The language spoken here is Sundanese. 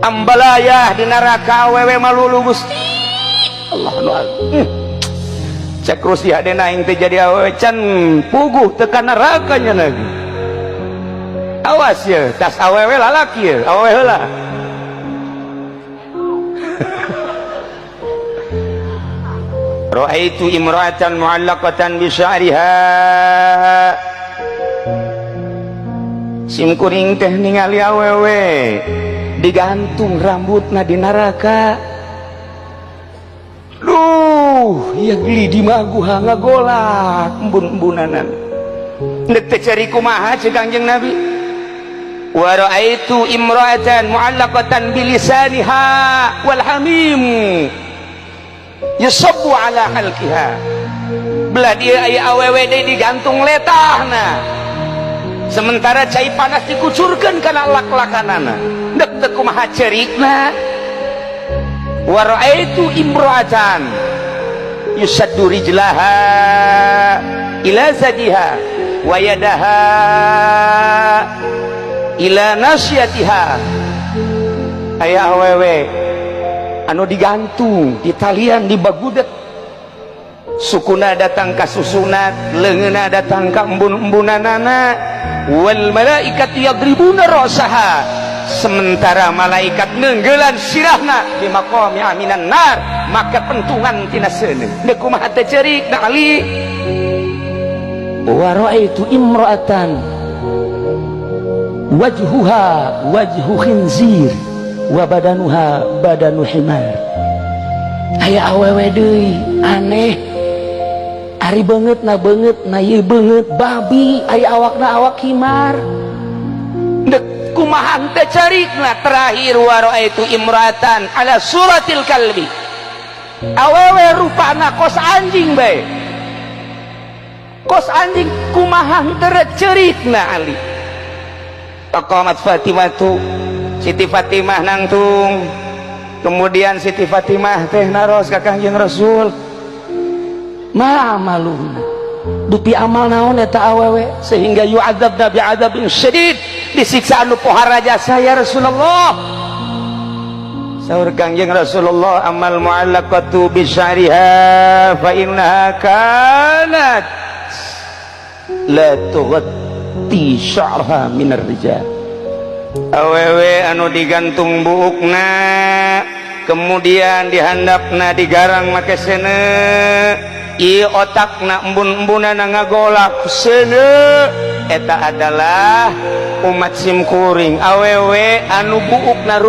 Ambalayah di neraka awewe malulu. Gusti Allah nu agung. Cek Rusia dena aing teh jadi awewe can puguh tekan nerakanya lagi. Awas ya, tas awewe lalaki ya, awewe heula. Ra'aitu imra'atan mu'allaqatan bi sya'riha. Sim kuring teh ningali awewe digantung rambutna di neraka. Duh, ya geli di maguha ngagolak embun-embunanan. Ndek teh cari kumaha cek Kangjeng Nabi. Wa ra'aitu imra'atan mu'allaqatan bilisaniha wal hamim yusabbu ala halqiha. Belah dia aya awewe deui digantung letahna. Sementara cai panas dikucurkeun kana lak-lakanana. Ndek teu kumaha cerikna. Wa ra'aitu imra'atan yusaddu rijlaha ila zadiha wa yadaha ila nasyatiha. Aya awewe anu digantung di talian di bagudet, sukuna datang ka susunat, leungeuna datang ka embun-embunanana. Wal malaikat yadribuna ra'saha, sementara malaikat nenggelan sirahna di maqami aminan nar, maka pentungan tina seuneu. Deuk kumaha teh ceurik na Ali. Wa ra'aitu imra'atan wajhuha wajhu khinzir wa badanuha badanu himar. Aya awewe deui aneh, ari beungeut na beungeut na ieu beungeut babi, aya awakna awak himar. Dek kumaha teh carikna. Terakhir wa ra'aitu imra'atan ala suratil kalbi, awewe rupana kos anjing bae, kos anjing, kumaha teu cerikna Ali. Faqamat Fatimah tu, Siti Fatimah nangtung. Kemudian Siti Fatimah teh naros ka Kangjeng Rasul, ma amaluhna, dupi amal naon eta awewe sehingga yu'adzabna bi'adzabin syadid, disiksa anu pohara jasa ya Rasulullah. Saur Kangjeng Rasulullah, amal mu'allaqatu bi sya'riha fa innaha kanat la tughatti sya'raha minar rijal. Awewe anu digantung buukna, kemudian dihandapna digarang make seuneu, ieu otakna embun-embunana ngagolak seuneu, eta adalah umat simkuring. Awewe anu buukna